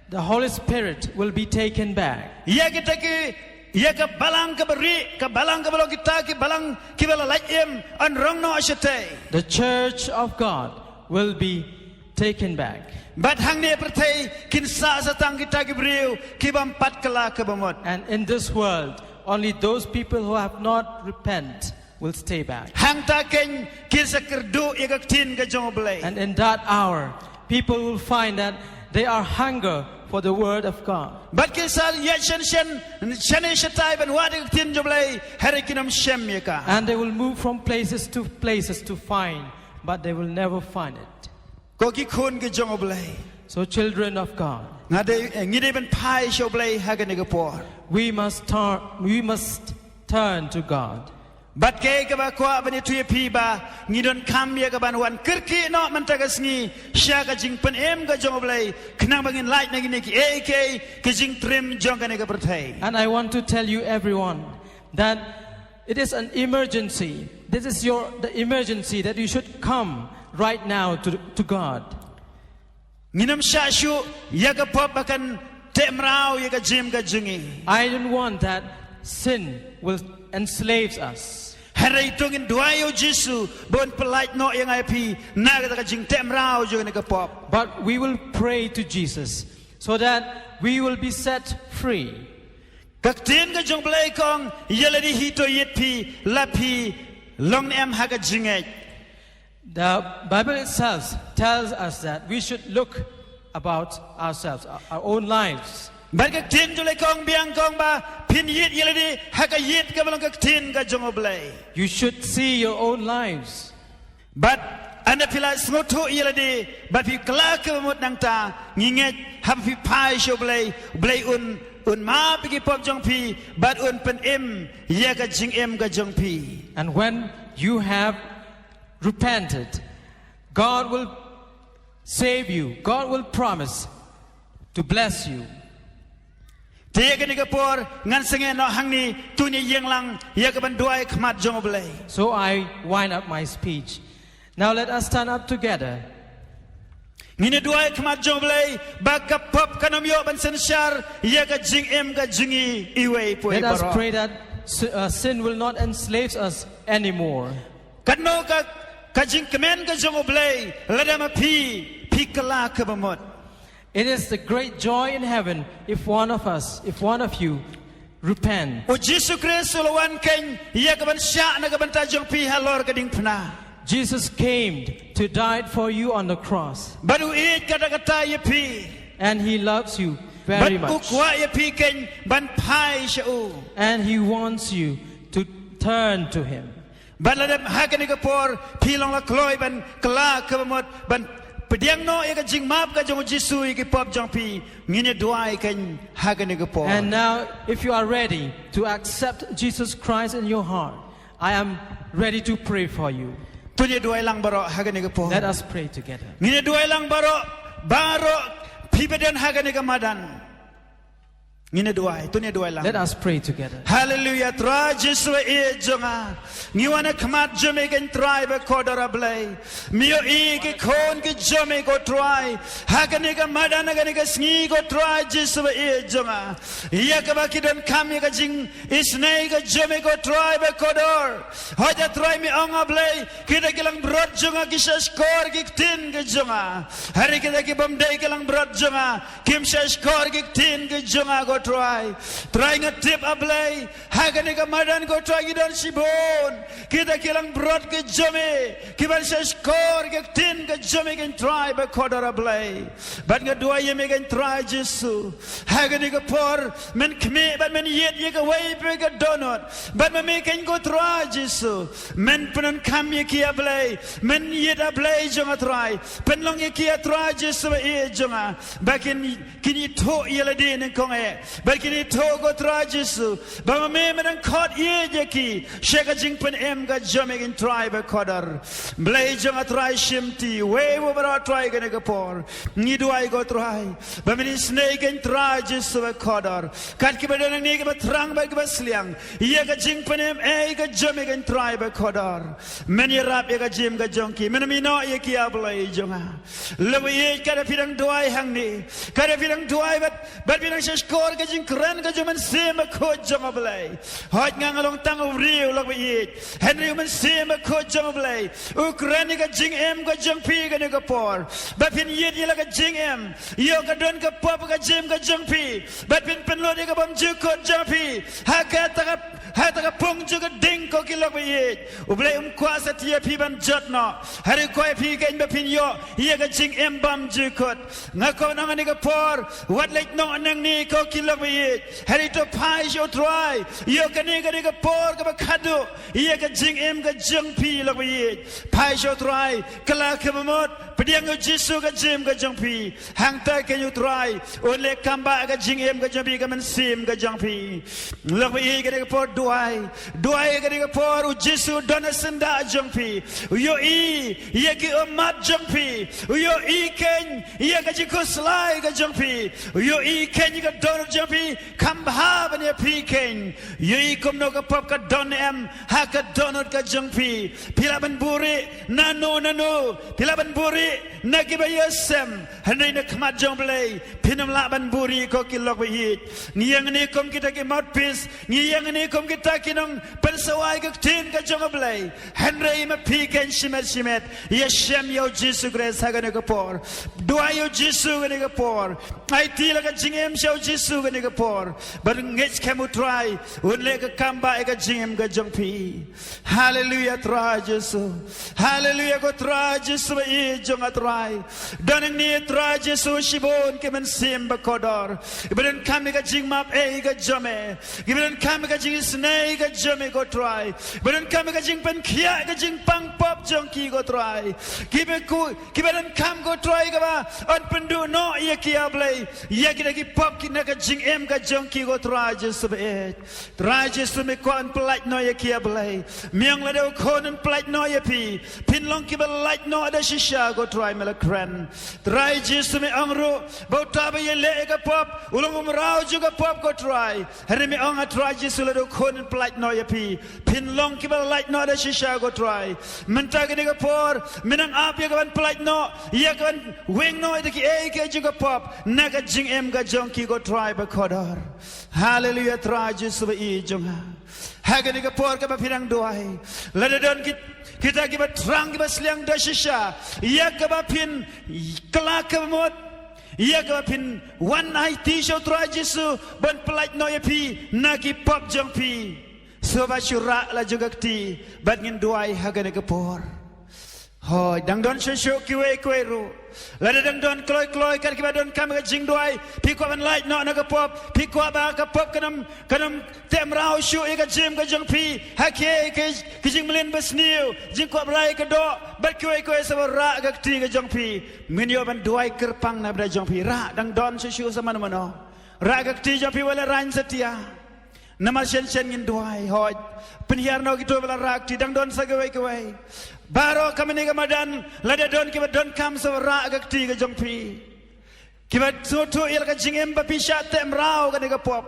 The Holy Spirit will be taken back. Ïa kita ki, ïa ka balang kaba rieh, ka balang kaba long kita ki balang kiba la lait im, yn rong noh shatei. The church of God will be taken back. Bad hangne ha pyrthei kin sah sa tang kita ki briew ki bym pat kylla ka bamut. And in this world, only those people who have not repent will stay back. Hangta keiñ kin sa kyrduh ïa ka ktien ka jong U Blei. And in that hour, people will find that they are hunger for the word of God. Bad kin sa ïaid shen shen, shane shatai ban wad ïa ka ktien jong U Blei, hynrei kin ym shem ïa ka. And they will move from places to places to find, but they will never find it. Ko ki khun ki jong U Blei. So children of God, nga dei, eh, ngi dei ban phai sha U Blei ha kane ka por. We must turn, we must turn to God. Bad kaei kaba kwah ban ïathuh ïa phi ba ngi donkam ïa ka ban wan kyrkieh noh mynta ka sngi sha ka jingpynim ka jong U Blei, khnang ba ngin lait na kine kiei kiei ki jingtriem jong kane ka pyrthei. And I want to tell you everyone that it is an emergency. This is your, the emergency that you should come right now to, to God. Ngin ym shah shuh ïa ka pop ba kan teh mraw ïa ka jingim ka jong ngi. I don't want that sin will enslave us. Hynrei to ngin duwai ïa U Jisu ba un pyllait noh ïa nga ïa phi na kata ka jingteh mraw jong kane ka pop. But we will pray to Jesus so that we will be set free. Ka ktien ka jong U Blei ka ong, ïa lade hi to ïit phi, la phi long ne em ha ka jingngeit. The Bible itself tells us that we should look about ourselves, our, our own lives. Bad ka ktien jong U Blei ka ong biang, ka ong ba phin ïit ïa lade ha ka ïit kaba long ka ktien ka jong U Blei. You should see your own lives. Bad ynda phi la sngewthuh ïa lade bad phi kylla ka bamut nangta, ngi ngeit haba phi phai sha U Blei, U Blei un, un map ïa ki pop jong phi bad un pynim ïa ka jingim ka jong phi. And when you have repented, God will save you. God will promise to bless you. Te ïa kane ka por ngan sangeh noh hangne, to ngin ïeng lang ïa ka ban duwai khmat jong U Blei. So I wind up my speech. Now let us stand up together. Ngin ïa duwai khmat jong U Blei ba ka pop kan ym ïoh ban synshar ïa ka jingim ka jong ngi iwei pa iwei. Let us pray that si-, uh, sin will not enslave us anymore. Katno ka, ka jingkmen ka jong U Blei lada ma phi, phi kylla ka bamut. It is the great joy in heaven if one of us, if one of you repent. U Jisu Khrist u la wan keiñ ïa ka ban shah na ka bynta jong phi halor ka diengphna. Jesus came to die for you on the cross. Bad u ïeit katta katta ïa phi. And he loves you very much. Bad u kwah ïa phi keiñ ban phai sha u. And he wants you to turn to him. Bad lada ha kane ka por phi long la kloi ban kylla ka bamut, ban pdiang noh ïa ka jingmap ka jong U Jisu ïa ki pop jong phi, ngin ïa duwai keiñ ha kane ka por. And now, if you are ready to accept Jesus Christ in your heart, I am ready to pray for you. To ngin ïa duwai lang baroh ha kane ka por. Let us pray together. Ngin ïa duwai lang baroh, baroh phi ba don ha kane ka madan. Ngin ïa duwai, to ngin ïa duwai lang. Let us pray together. Haleluya, Trai Jisu ba ïeit jong nga. Ngi wan ha khmat jong me ko Trai ba kordor, A Blei. Me ïohi ki khun ki jong me ko Trai. Ha kane ka madan, ha kane ka sngi ko Trai Jisu ba ïeit jong nga. Ïa kaba ki donkam ïa ka jingisynei ka jong me ko Trai ba kordor. Hooid A Trai, me ong A Blei, kita ki langbrot jong nga ki shahshkor ki ktien ki jong nga. Hynrei kita ki bym dei ki langbrot jong nga kim shahshkor ki ktien ki jong nga ko Trai. Trai nga tip A Blei, ha kane ka madan ko Trai ngi don shibun kita ki langbrot ki jong me kiban shahshkor ki ktien ki jong me ko Trai ba kordor A Blei. Bad nga duwai ïa me ko Trai Jisu, ha kane ka por men khmih bad men ïeit ïa kawei pa kawei ka dohnud. Bad ma me ko Trai Jisu, men pyndonkam ïa ki A Blei, men ïeit A Blei jong nga Trai. Pynlong ïa ki A Trai Jisu ba ïeit jong nga, ba kin, kin ithuh ïa lade nyngkong eh. Ba kin ithuh ko Trai Jisu ba ma me me dang khot ïeit ïa ki sha ka jingpynim ka jong me ko Trai ba kordor. Blei jong nga Trai, shimti uwei uwei baroh Trai kane ka por. Ngi duwai ko Trai ba men isynei ko Trai Jisu ba kordor. Kat kiba don hangne kiba thrang bad kiba sliang ïa ka jingpynim eh ka jong me ko Trai ba kordor. Men ïarap ïa ka jingim ka jong ki, men ym ïehnoh ïa ki A Blei jong nga. Lok ba ïeit, katba phi dang duwai hangne, katba phi dang duwai bad, bad phi dang shahshkor ka jingkren ka jong u Mynsiem Bakhuid jong U Blei. Hooid nga nga long tang u briew lok ba ïeit. Hynrei u Mynsiem Bakhuid jong U Blei u kren ïa ka jingim ka jong phi kane ka por. Ba phin ïeit ïa la ka jingim. Ïoh ka don ka pop ka jingim ka jong phi. Ba phin pynlut ïa ka bymjukut jong phi ha kata ka, ha kata ka pung jong ka ding ko ki lok ba ïeit. U Blei um kwah satia phi ban jot noh. Hynrei u kwah ïa phi kein ba phin ïoh ïa ka jingim bymjukut. Nga kwah ban ong ha kane ka por, wat leit noh nangne ko ki lok ba ïeit. Hynrei to phai sha u Trai ïa kane, kane ka por kaba khatduh ïa ka jingim ka jong phi lok ba ïeit. Phai sha u Trai, kylla ka bamut, pdiang ïa u Jisu ka jingim ka jong phi. Hangta kein u Trai un leh kam bah ka jingim ka jong phi, ka mynsiem ka jong phi. Lok ba ïeit, kane ka por duwai, duwai kane ka por u Jisu don ha syndah jong phi. U ïohi ïa ki ummat jong phi. U ïohi kein ïa ka jingkhuslai ka jong phi. U ïohi kein ïa ka dohnud jong phi. Kham bha ban ïa phi kein. U ïohi kumno ka pop ka don em ha ka dohnud ka jong phi. Phi lah ban buhrieh nano nano. Phi lah ban buhrieh na kiba ïasem. Hynrei na khmat jong U Blei phin ym lah ban buhrieh ko ki lok ba ïeit. Ngi ïeng hangne kum kita ki mouthpiece, ngi ïeng hangne kum kita ki nongpynsawai ka ktien ka jong U Blei. Hynrei ma phi kein shimet shimet ïashem ïa u Jisu Khrist ha kane ka por. Duwai ïa u Jisu kane ka por. Aiti la ka jingim sha u Jisu kane ka por. Bad ngeit skhem u Trai un leh ka kam bah ïa ka jingim ka jong phi. Haleluya Trai Jisu. Haleluya ko Trai Jisu ba ïeit jong nga Trai. Don hangne Trai Jisu shibun ki mynsiem ba kordor. Kiba donkam ïa ka jingmap eh ka jong me. Kiba donkam ïa ka jingisynei ka jong me ko Trai. Kiba donkam ïa ka jingpynkhiah ka jingpang pop jong ki ko Trai. Kiba ku, kiba donkam ko Trai kaba yn pynduh noh ïa ki A Blei ïa kita ki pop ki na ka jingim ka jong ki ko Trai Jisu ba ïeit. Trai Jisu me kwah ban pyllait noh ïa ki A Blei. Me ong lada u Khun un pyllait noh ïa phi, phin long kiba lait noh da shisha ko Trai me la kren. Trai Jisu me ong ruh ba uta ba ïaleh ïa ka pop u long u mraw jong ka pop ko Trai. Hynrei me ong A Trai Jisu lada u Khun un pyllait noh ïa phi, phin long kiba lait noh da shisha ko Trai. Mynta kane ka por me nang ap ïa ka ban pyllait noh, ïa ka ban weng noh ïa kiei kiei jong ka pop na ka jingim ka jong ki ko Trai ba kordor. Haleluya Trai Jisu ba ïeit jong nga. Ha kane ka por kaba phi dang duwai, lada don ki, kita kiba thrang kiba sliang da shisha ïa kaba phin kylla ka bamut, ïa kaba phin wan aiti sha u Trai Jisu ban pyllait noh ïa phi na ki pop jong phi. Sngewbha shu rah la jong ka kti bad ngin duwai ha kane ka por. Hooid, dang don shuh shuh kiwei kiwei ruh. Lada dang don kloi kloi kat kiba donkam ka jingduwai, phi kwah ban lait noh na ka pop, phi kwah ba ka pop kan ym, kan ym teh mraw shuh ïa ka jingim ka jong phi ha ki, ki, ki jingmlien basniew, jingkwah brai ka doh bad kiwei kiwei, sngewbha rah ka kti ka jong phi. Ngin ïoh ban duwai kyrpang na bynta jong phi. Rah, dang don shuh shuh sa mano mano. Rah ka kti jong phi, wat lehrain satia. Namar shen shen ngin duwai, hooid. Pynhiar noh kito ba la rah kti, dang don sa kiwei kiwei. Baroh ka mane ka madan, lada don kiba donkam, sa rah ka kti ka jong phi. Kiba sngewthuh ïa la ka jingim ba phi shah teh mraw kane ka pop.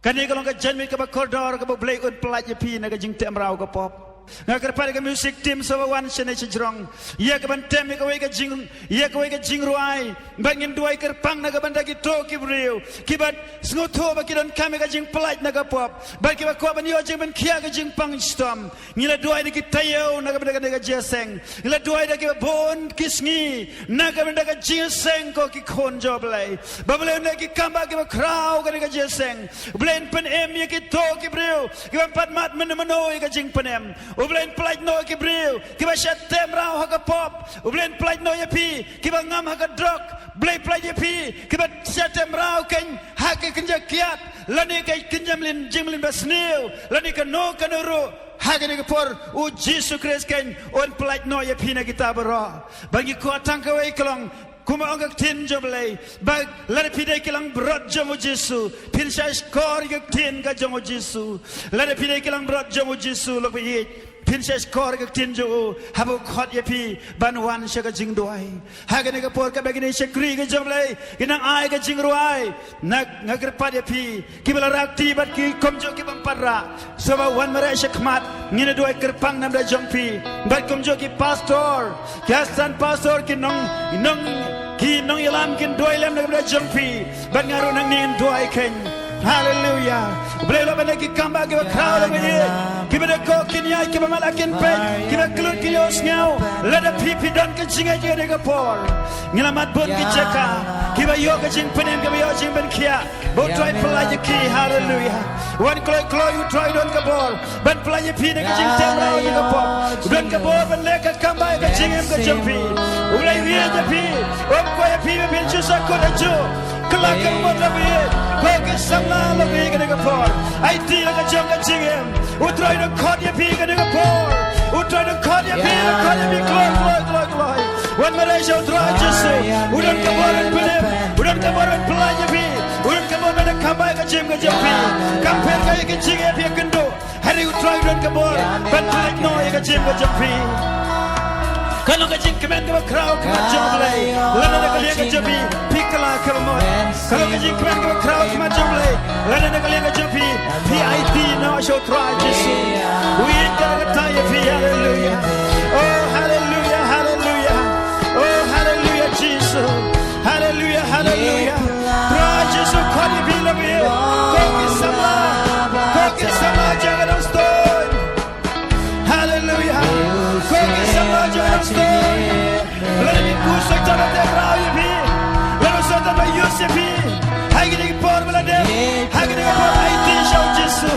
Kane ka long ka jingmut kaba kordor kaba U Blei un pyllait ïa phi na ka jingteh mraw ka pop. Nga kyrpad ïa ka music team sa ba wan shane shajrong, ïa kaban tem ïa kawei ka jing, ïa kawei ka jingrwai. Bad ngin duwai kyrpang na ka bynta kito ki briew kiba sngewthuh ba ki donkam ïa ka jingpyllait na ka pop, bad kiba kwah ban ïoh jingpynkhia ka jingpang shitom. Ngi la duwai da ki taïew na ka bynta kane ka jingïaseng. Ngi la duwai da kiba bun ki sngi na ka bynta ka jingïaseng, ko ki khun jong U Blei. Ba U Blei un leh ki kam ba kiba khraw kane ka jingïaseng. U Blei un pynim ïa kito ki briew kiba ym pat mad mynno mynno ïa ka jingpynim. U Blei un pyllait noh ïa ki briew kiba shah teh mraw ha ka pop. U Blei un pyllait noh ïa phi kiba ngam ha ka drok. U Blei pyllait ïa phi kiba shah teh mraw keiñ ha ka kynja kiad lane ka kynja mlien, jingmlien basniew lane kano kano ruh. Ha kane ka por U Jisu Khrist keiñ un pyllait noh ïa phi na kita baroh. Ba ngi kwah tang kawei ka long, kumba ong ka ktien jong U Blei, ba lada phi dei ki langbrot jong U Jisu, phin sa shkor ïa ka ktien ka jong U Jisu. Lada phi dei ki langbrot jong U Jisu, lok ba ïeit, phin sa shkor ïa ka ktien jong u haba u khot ïa phi ban wan sha ka jingduwai. Ha kane ka por, katba kine ki shakri ki jong U Blei ki nang ai ka jingrwai, nga kyrpad ïa phi kiba la rah kti bad ki kumjuh kiba ym pat rah, sa ba wan mareh shakhmat, ngin ïa duwai kyrpang namar jong phi. Bad kumjuh ki pastor, ki assistant pastor, ki nong, nong, ki nongïalam kin duwai lem namar jong phi. Bad nga ruh nangne in duwai keiñ. Haleluya. U Blei u lah ban leh ki kam ba kiba khraw, lok ba ïeit. Kiba dei ko kin ïaid, kiba mala kin peit, kiba kyllut kin ïohsngew. Lada phi phi don ka jingngeit ha kane ka por, ngi la mad bun ki jaka kiba ïoh ka jingpynim, kiba ïoh jingpynkhiah. Ba U Trai pyllait ïa ki. Haleluya. Wan kloi kloi, U Trai u don ka bor ban pyllait ïa phi na ka jingteh mraw jong ka pop. U don ka bor ban leh ka kam ba ïa ka jingim ka jong phi. U Blei u ïeit ïa phi. Um kwah ïa phi ba phin shu sah kut ajuh. Kylla ka mut, lok ba ïeit. Ko ki samla, lok ba ïeit, kane ka por, aiti la ka jong ka jingim. U Trai u dang khot ïa phi kane ka por. U Trai u dang khot ïa phi, u dang khot ïa phi. Kloi, kloi, kloi, kloi. Wan mareh sha U Trai Jisu. U don ka bor ban pynim, u don ka bor ban pyllait ïa phi. U don ka bor ban leh kam ba ïa ka jingim ka jong phi. Kam pher ka ïa ka jingim phi ïakynduh. Hynrei U Trai u don ka bor ban pyllait noh ïa ka jingim ka jong phi. Ka long ka jingkmen kaba khraw khmat jong U Blei. Lada na ka liang ka jong phi phi kylla ka mut, ka long ka jingkmen kaba khraw khmat jong U Blei. Lada na ka liang ka jong phi phi aiti noh sha U Trai Jisu. U ïeit katta katta ïa phi. Haleluya. Oh, haleluya, haleluya. Oh, haleluya, Jisu. Haleluya, haleluya. Trai Jisu, khot ïa phi, lok ba ïeit. Ko ki samla, ko ki samla jong ka Nongstoiñ. Haleluya. Ko ki samla jong ka Nongstoiñ. Lada u Soitan u teh mraw ïa phi, lada u Soitan u use ïa phi, ha kine ki por ba la dep, ha kine ki por, aiti sha U Jisu.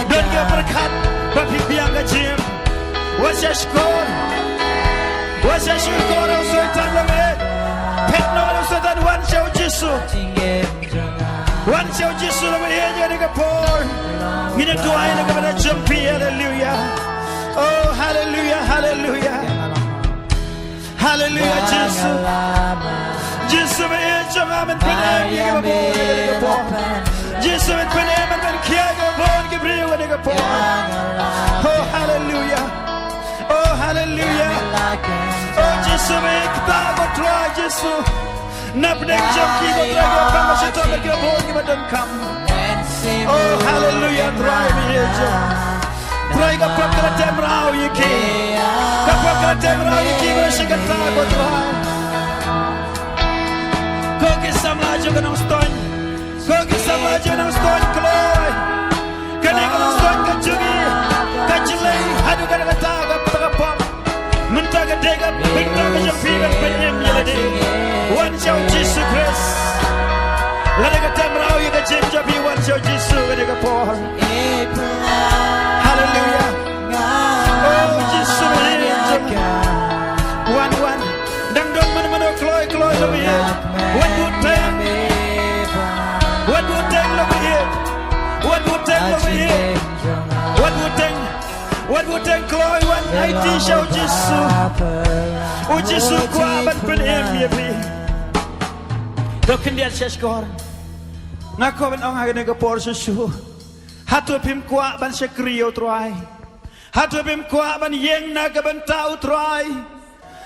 Don kiba pyrkhat ba phi biang ka jingim. Wat sha shkor. Wat sha shkor ha u Soitan, lok ba ïeit. Phet noh ha u Soitan, wan sha U Jisu. Wan sha U Jisu, lok ba ïeit, ha kane ka por. Ngin ïa duwai na ka bynta jong phi. Haleluya. Oh, haleluya, haleluya. Haleluya, Jisu. Jisu ba ïeit jong nga, men pynim ïa kiba bun ha kane ka por. Jisu men pynim, men pynkhiah ïa kiba bun ki briew ha kane ka por. Oh, haleluya. Oh, haleluya. Oh, Jisu ba ïeit, kata ko Trai Jisu. Na pdeng jong ki ko Trai kiba pang ba shitom, kiba bun kiba donkam. Oh, haleluya, Trai ba ïeit jong nga. Trai, ka pop ka la teh mraw ïa ki. Ka pop ka la teh mraw ïa ki, ba shi katta ko Trai. Ko ki samla jong ka Nongstoiñ. Ko ki samla jong ka Nongstoiñ, kloi. Kane ka Nongstoiñ ka jong ngi. Ka jyllei haduh katta katta ka pop. Mynta ka dei ka bynta ka jong phi ban pynim ïa lade. Wan sha U Jisu Khrist. Lada ka teh mraw ïa ka jingim jong phi, wan sha U Jisu kane ka por. Haleluya. Oh, Jisu, wan, wan. Dang don mano mano kloi kloi, lok ba ïeit. Wat bteng. Wat bteng, lok ba ïeit. Wat bteng, lok ba ïeit. Wat bteng. Wat bteng kloi, wan aiti sha U Jisu. U Jisu u kwah ban pynim ïa phi. To khyndiat sha shkor. Nga kwah ban ong ha kane ka por shuh shuh. Hato phim kwah ban shakri ïa U Trai? Hato phim kwah ban ïeng na ka bynta U Trai?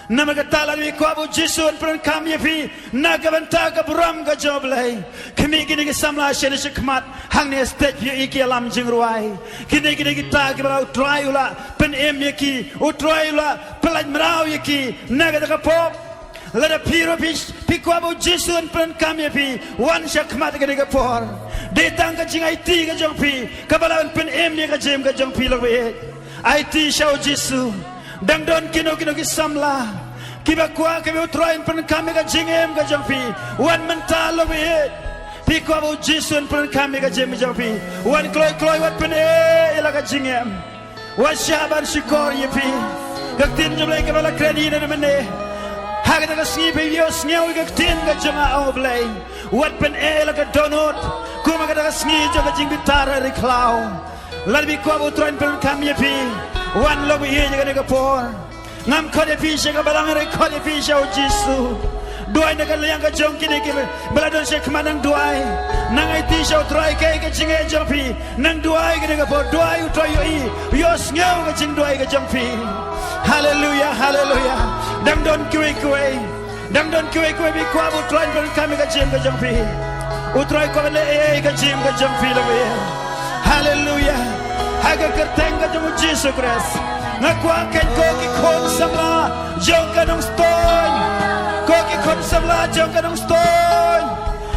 Namar kata lada phi kwah ba u Jisu un pyndonkam ïa phi na ka bynta ka burom ka jong U Blei, khmih kine ki samla sha ne sha khmat hangne stage, phi ïohi ki ïalam jingrwai. Kine, kine kita kiba la U Trai u la pynim ïa ki, U Trai u la pyllait mraw ïa ki na kata ka pop. Lada phi ruh phi, phi kwah ba u Jisu un pyndonkam ïa phi, wan sha khmat kane ka por. Dei tang ka jingaiti ka jong phi kaba lah ban pynim ïa ka jingim ka jong phi, lok baieit. Aiti sha u Jisu. Dang don kino kino ki samla kiba kwah, kiba U Trai un pyndonkam ïa ka jingim ka jong phi. Wan mynta, lok baieit. Phi kwah ba u Jisu un pyndonkam ïa ka jingim ka jong phi, wan kloi kloi, wat pyneh ïa la ka jingim. Wat shah ban shukor ïa phi. Ka ktien jong U Blei kaba la kren ïa ngi mynne. Ha kata ka sngi phi ïohsngew ïa ka ktien ka jong nga, ong U Blei. Wat pyneh ïa la ka dohnud kum ha kata ka sngi jong ka jingbitar ha ri khlaw. Lada phi kwah ba U Trai un pyndonkam ïa phi, wan, lok baieit, ïa kane ka por. Ngam khot ïa phi sha ka balang, hynrei khot ïa phi sha u Jisu. Duwai na ka liang ka jong kine kiba la don sha khmat, nang duwai. Nang aiti sha U Trai kaei ka jingeh jong phi. Nang duwai kane ka por, duwai, U Trai u ïohi, u ïohsngew ka jingduwai ka jong phi. Haleluya, haleluya. Dang don kiwei kiwei. Dang don kiwei kiwei ba kwah ba U Trai un pyndonkam ïa ka jingim ka jong phi. U Trai u kwah ban leh ei ei ha ka jingim ka jong phi, lok baieit. Haleluya. Ha ka kyrteng ka jong u Jisu Khrist. Nga kwah khein ko ki khun samla jong ka Nongstoiñ. Ko ki khun samla jong ka Nongstoiñ.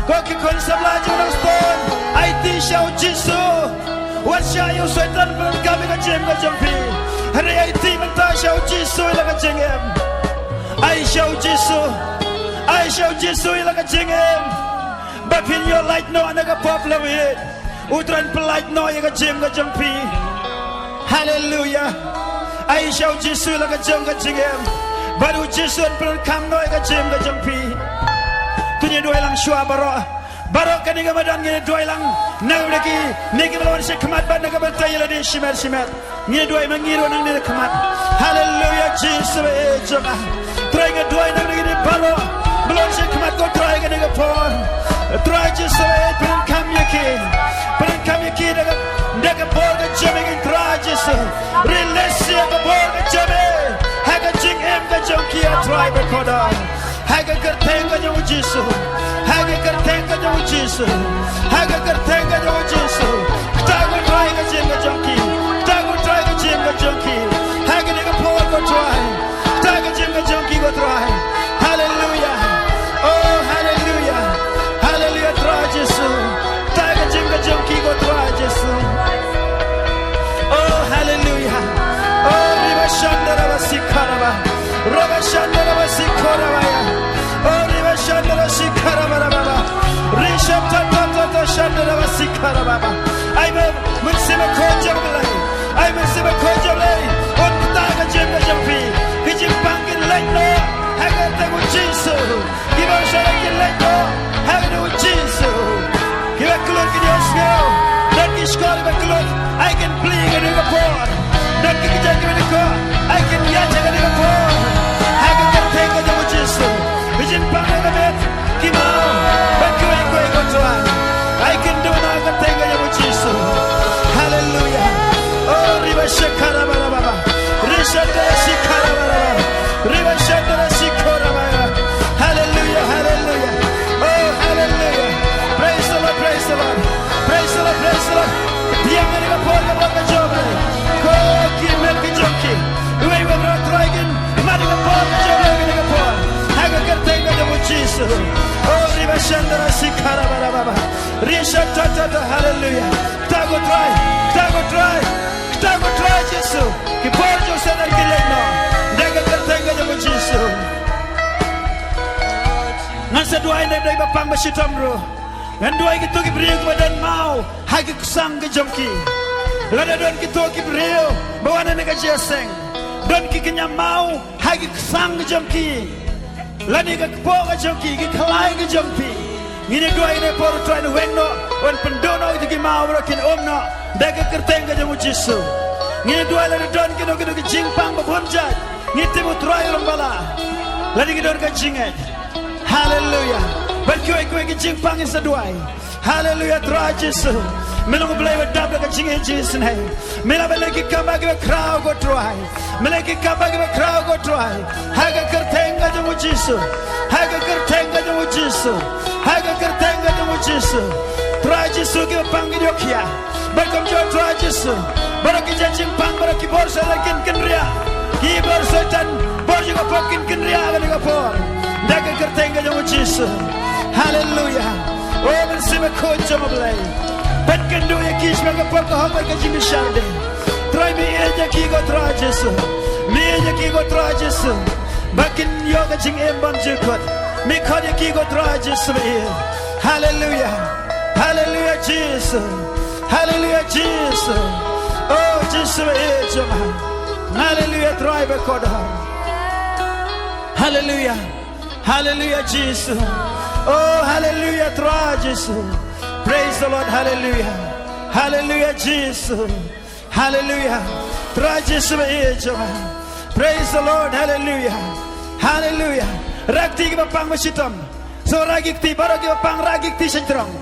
Ko ki khun samla jong ka Nongstoiñ. Aiti sha u Jisu. Wat shah ïa u Soitan pyndonkam ïa ka jingim ka jong phi. Hynrei aiti mynta sha u Jisu ïa la ka jingim. Ai sha u Jisu. Ai sha u Jisu ïa la ka jingim. Ba phin ïoh lait noh na ka pop, lok baieit. U Trai un pyllait noh ïa ka jingim ka jong phi. Haleluya. Ai sha u Jisu ïa la ka jong ka jingim. Bad u Jisu un pyndonkam noh ïa ka jingim ka jong phi. To ngin duwai lang shuwa baroh. Baroh kane ka madan ngin duwai lang. Na ka bynta kine kiba la wan sha khmat bad na ka bynta ïa lade shimet shimet. Ngin duwai ma ngi ruh nangne ha khmat. Haleluya, Jisu eh jong nga. Trai, nga duwai na ka bynta kine baroh ba la wan sha khmat, ko Trai, kane ka por. Trai Jisu eh, pyndonkam ïa ki. Pyndonkam ïa ki da ka, da ka bor ka jong me, Trai Jisu. Release ïa ka bor ka jong me ha ka jingim ka jong ki, ah Trai bakordor. Ha ka kyrteng ka jong u Jisu. Ha ka kyrteng ka jong u Jisu. Ha ka kyrteng ka jong u Jisu. Ktah ko Trai ka jingim ka jong ki. Ktah ko Trai ka jingim ka jong ki. Ha kane ka por ko Trai. Ktah ka jingim ka jong ki ko Trai. Haleluya. Oh, haleluya. Haleluya, Trai Jisu. Ktah ka jingim ka jong ki ko Trai Jisu. Oh, haleluya. Oh, riba shanda raba sikha raba. Raba shanda raba sikha raba ya. Oh, riba shanda raba sikha raba raba ba. Risha ta ta ta ta shanda raba sikha raba ba. Ai ba, Mynsiem Bakhuid jong U Blei. Ai Mynsiem Bakhuid jong U Blei. Un ktah ka jingim ka jong phi. Ki jingpang kin leit noh ha ka kyrteng u Jisu. Kiba shah leit kin leit noh ha ka kyrteng u Jisu. Kiba kyllut kin ïohsngew. Don ki shkor kiba kyllut, ai kin plie ha kane ka por. Don ki kjat kiba dei koh, ai kin ïaid ha kane ka por. Ha ka kyrteng ka jong u Jisu. Ki jingpang ha ka met, ki maw bad kiwei kiwei ko Trai, ai kin duh noh ha ka kyrteng ka jong u Jisu. Haleluya. Oh, riba shakara bara baba. Risha dara sikara bara baba. Riba shakara sikara bara. Haleluya, haleluya. Oh, haleluya. Praise the Lord, praise the Lord. Praise the Lord, praise the Lord. Biang ïa ka por ka por ka jong me. Ko ki met ki jong ki. Wei wei, Trai, kin mad ïa ka por ka jong me, ïa ka por. Ha ka kyrteng ka jong u Jisu. Oh, riba shanda raba sikara bara baba. Risha ta ta ta, haleluya. Ktah ko Trai, ktah ko Trai, ktah ko Trai Jisu. Ki bor jong Soitan ki leit noh da ka kyrteng ka jong u Jisu. Ngan sa duwai na ka bynta kiba pang ba shitom ruh. Ngan duwai kito ki briew kiba don maw ha ki ksang ki jong ki. Lada don kito ki briew ba wan na ka jingïaseng, don ki kynja maw ha ki ksang ki jong ki, lane ka kpoh ka jong ki, ki khlai ki jong ki, ngin ïa duwai ïa ka por, Trai, un weng noh, un pynduh noh ïa ki maw baroh, kin um noh da ka kyrteng ka jong u Jisu. Ngin ïa duwai lada don kino kino ki jingpang ba bun jait, ngin tip, Trai, u long ba la, lada ki don ka jingngeit. Haleluya. Bad kiwei kiwei ki jingpang ngin sa duwai. Haleluya, Trai Jisu. Me long U Blei ba dap da ka jingïeit jingisynei. Me lah ban leh ki Kam ba ki ba khraw ko Trai. Mele ki kam ba ki ba khraw ko Trai. Ha ka kyrteng ka jong u Jisu. Ha ka kyrteng ka jong u Jisu. Ha ka kyrteng ka jong u Jisu. Trai Jisu ki ba pang ki diokhiah. Ba kumjuh Trai Jisu. Baroh ki jingpang baroh ki bor Soitan kin kynriah. Ki bor Soitan bor jong ka pop kin kynriah ha kane ka por. Da ka kyrteng ka jong u Jisu. Haleluya. O Mynsiem Bakhuid jong u Blei. Pynkynduh ïa ki sha ka pop ka hok bad ka jingbishar dei. Trai me ïeit ïa ki ko Trai Jisu. Me ïeit ïa ki ko Trai Jisu. Ba kin ïoh ka jingim bymjukut. Me khot ïa ki ko Trai Jisu me ïeit. Haleluya. Haleluya Jisu. Haleluya Jisu. O Jisu me ïeit jong nga. Haleluya Trai bakordor. Haleluya. Haleluya Jisu. Oh haleluya Trai Jisu. Praise the Lord. Haleluya. Haleluya Jisu. Haleluya. Trai Jisu ba ïeit jong nga. Praise the Lord. Haleluya. Haleluya. Rah kti ki ba pang ba shitom. So rah ki kti baroh ki ba pang rah ki kti sha jrong.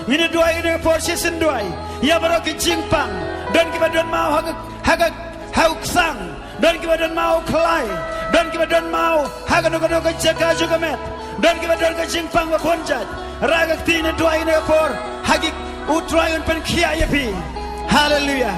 Ngin ïa duwai ïa ka por shisien duwai. Ïa baroh ki jingpang. Don ki ba don maw ha ka ha ka ha u ksang. Don ki ba don maw khlai. Don ki ba don maw ha kano kano ka jaka jong ka met. Don ki ba don ka jingpang ba bun jait. Rah ka kti ne duwai ne ka por. Ha ki u Trai un pynkhiah ïa phi. Haleluya.